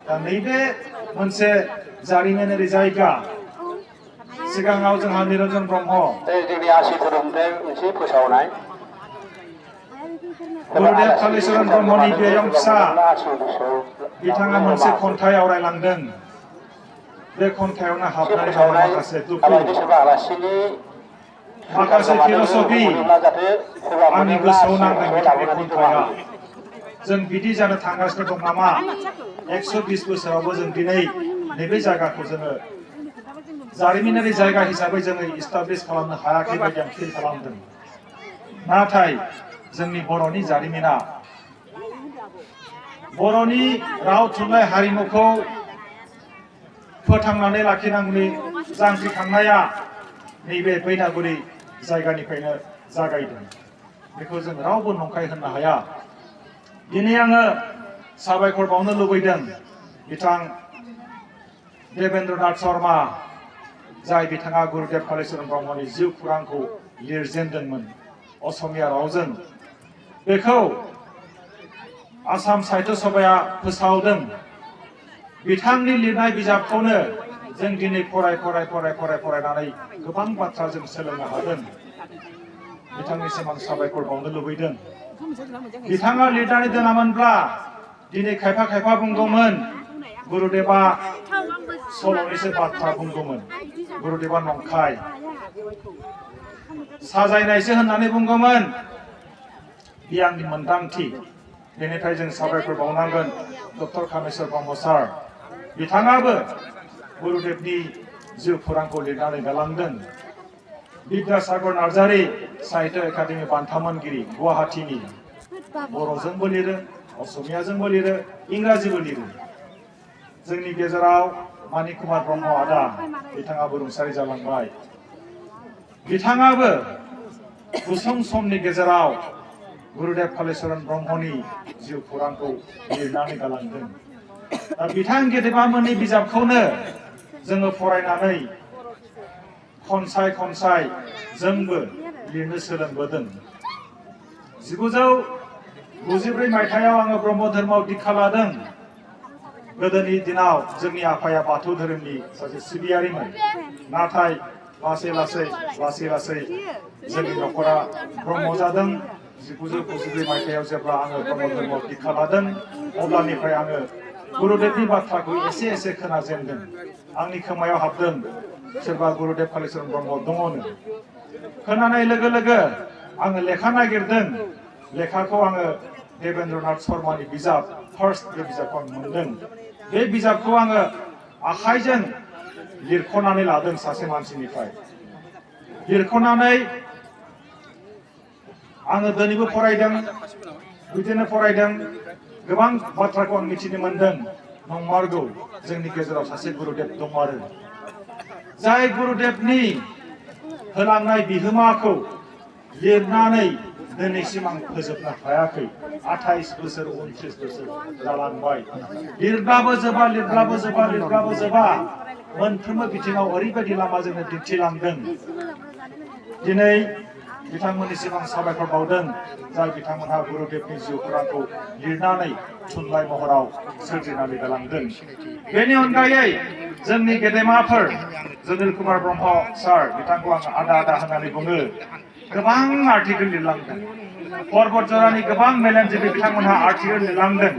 दा नैबे मोनसे जारिमिनारि जायगा सिगाङाव जोंहा निरन्जन ब्रह्म जोंनि आसि धोरोमनिफ्राय मोनसे फोसावनाय गुरुदेव कालीचरण ब्रह्मनि बियायं फिसा बिथाङा मोनसे खन्थाइ आवरायलांदों। बे खन्थाइयावनो हाबनानै दङ माखासे दुखु माखासे फिलसफि आंनि गोसोआव नांदों बिथांनि खन्थाइया। जों बिदि जानो थांगासिनो दं नामा? 120 बोसोरावबो जों दिनै नैबे जायगाखौ जोङो जारिमिनारि जायगा हिसाबै जोङो इस्टाब्लिश खालामनो हायाखै बायदि आं फिल खालामदों। नाथाय जोंनि बर'नि जारिमिना बर'नि राव थुनलाइ हारिमुखौ फोथांनानै लाखिनांगौनि जांख्रिखांनाया नैबे बैनागुरि जायगानिफ्रायनो जागायदों। बेखौ जों रावबो नंखाय होननो हाया। दिनै आङो साबायखर बावनो लुबैदों बिथां देबेन्द्रनाथ शर्मा, जाय बिथाङा गुरुदेव कालीचरण ब्रह्मनि जिउ खौरांखौ लिरजेनदोंमोन असमिया रावजों। बेखौ आसाम साहित्य सभाया फोसावदों। बिथांनि लिरनाय बिजाबखौनो जों दिनै फरायनानै गोबां बाथ्रा जों सोलोंनो हादों। बिथांनिसिम आं साबायखर बावनो लुबैदों। बिथाङा लिरनानै दोनामोनब्ला दिनै खायफा बुंगौमोन गुरुदेवा सल'निसो बाथ्रा बुंगौमोन, गुरुदेवा नंखाय साजायनायसो होननानै बुंगौमोन। बे आंनि मोन्दांथि। बेनिफ्राय जों साबायखर बावनांगोन डक्टर कामेश्वर ब्रह्म सार। बिथाङाबो गुरुदेवनि जिउ खौरांखौ लिरनानै गालांदों। बिद्यासागर नार्जारी साहित्य एकाडेमि बान्था मोनगिरि गुवाहाटीनि, बर'जोंबो लिरो, असमियाजोंबो लिरो, इंराजीबो लिरो। जोंनि गेजेराव मानिक कुमार ब्रह्म आदा, बिथाङाबो रुंसारि जालांबाय। बिथाङाबो गुसुं समनि गेजेराव गुरुदेव कालीचरण ब्रह्मनि जिउ खौरांखौ लिरनानै गालांदों। दा बिथां गेदेमामोननि बिजाबखौनो जोङो फरायनानै खनसाय जोंबो लिरनो सोलोंबोदों। 1994 मायथाइयाव आङो ब्रह्म धर्मआव दीक्षा लादों। गोदोनि दिनाव जोंनि आफाया बाथौ धोरोमनि सासे सिबियारिमोन। नाथाय लासै जोंनि न'खरा ब्रह्म जादों। 1992 मायथाइयाव जेब्ला आङो ब्रह्म धर्मआव दीक्षा लादों, अब्लानिफ्राय आङो गुरुदेवनि बाथ्राखौ एसे खोनाजेनदों। आंनि खोमायाव हाबदों सोरबा गुरुदेव कालीचरण ब्रह्म दङनो। खोनानाय लोगो लोगो आङो लेखा नागिरदों। लेखाखौ आङो देबेन्द्रनाथ शर्मानि बिजाब फार्स्ट बे बिजाबखौ आं मोनदों। बे बिजाबखौ आङो आखाइजों लिरख'नानै लादों सासे मानसिनिफ्राय। लिरख'नानै आङो दिनैबो फरायदों, बिदिनो फरायदों। गोबां बाथ्राखौ आं मिथिनो मोनदों। नंमारगौ, जोंनि गेजेराव सासे गुरुदेव दं आरो जाय गुरुदेवनि होलांनाय बिहोमाखौ लिरनानै दिनैसिम आं फोजोबनो हायाखै। 28 बोसोर 29 बोसोर जालांबाय। लिरब्लाबो जोबा मोनफ्रोमबो बिथिङाव ओरैबायदि लामाजोंनो दिन्थिलांदों। दिनै बिथांमोननिसिम आं साबायखर बावदों, जाय बिथांमोनहा गुरुदेवनि जिउ खौरांखौ लिरनानै थुनलाइ महराव सोरजिनानै गालांदों। बेनि अनगायै जोंनि गेदेमाफोर जनिल कुमार ब्रह्म सार, बिथांखौ आं आदा होननानै बुङो, गोबां आर्टिकेल लिरलांदों। पर्बत जरानि गोबां मेलेमजिबि बिथांमोनहा आर्टिकेल लिरलांदों।